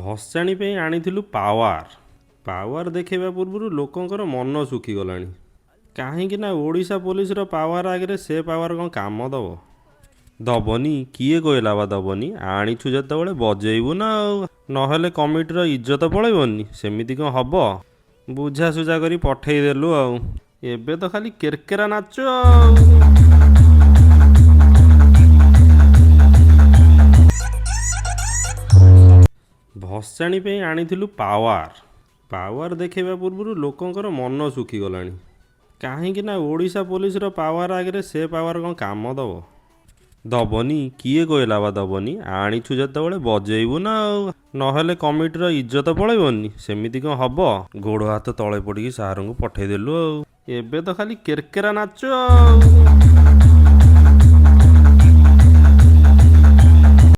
ଭସାଣି ପାଇଁ ଆଣିଥିଲୁ ପାୱାର। ପାୱାର ଦେଖାଇବା ପୂର୍ବରୁ ଲୋକଙ୍କର ମନ ଶୁଖିଗଲାଣି, କାହିଁକି ନା ଓଡ଼ିଶା ପୋଲିସର ପାୱାର ଆଗରେ ସେ ପାୱାର କ'ଣ କାମ ଦେବ? ଦବନି। କିଏ କହିଲା ବା ଦବନି? ଆଣିଛୁ ଯେତେବେଳେ ବଜେଇବୁ ନା ଆଉ, ନହେଲେ କମିଟିର ଇଜ୍ଜତ ପଳେଇବନି। ସେମିତି କ'ଣ ହବ? ବୁଝାସୁଝା କରି ପଠେଇଦେଲୁ ଆଉ। ଏବେ ତ ଖାଲି କେରକେରା ନାଚ ଆଉ। ଭସାଣି ପାଇଁ ଆଣିଥିଲୁ ପାୱାର। ପାୱାର ଦେଖାଇବା ପୂର୍ବରୁ ଲୋକଙ୍କର ମନ ଶୁଖିଗଲାଣି, କାହିଁକି ନା ଓଡ଼ିଶା ପୋଲିସର ପାୱାର ଆଗରେ ସେ ପାୱାର କ'ଣ କାମ ଦେବ? ଦବନି। କିଏ କହିଲା ବା ଦବନି? ଆଣିଛୁ ଯେତେବେଳେ ବଜେଇବୁ ନା ଆଉ, ନହେଲେ କମିଟିର ଇଜ୍ଜତ ପଳେଇବନି। ସେମିତି କ'ଣ ହବ? ଗୋଡ଼ ହାତ ତଳେ ପଡ଼ିକି ସାରଙ୍କୁ ପଠେଇଦେଲୁ ଆଉ। ଏବେ ତ ଖାଲି କେରକେରା ନାଚ ଆଉ।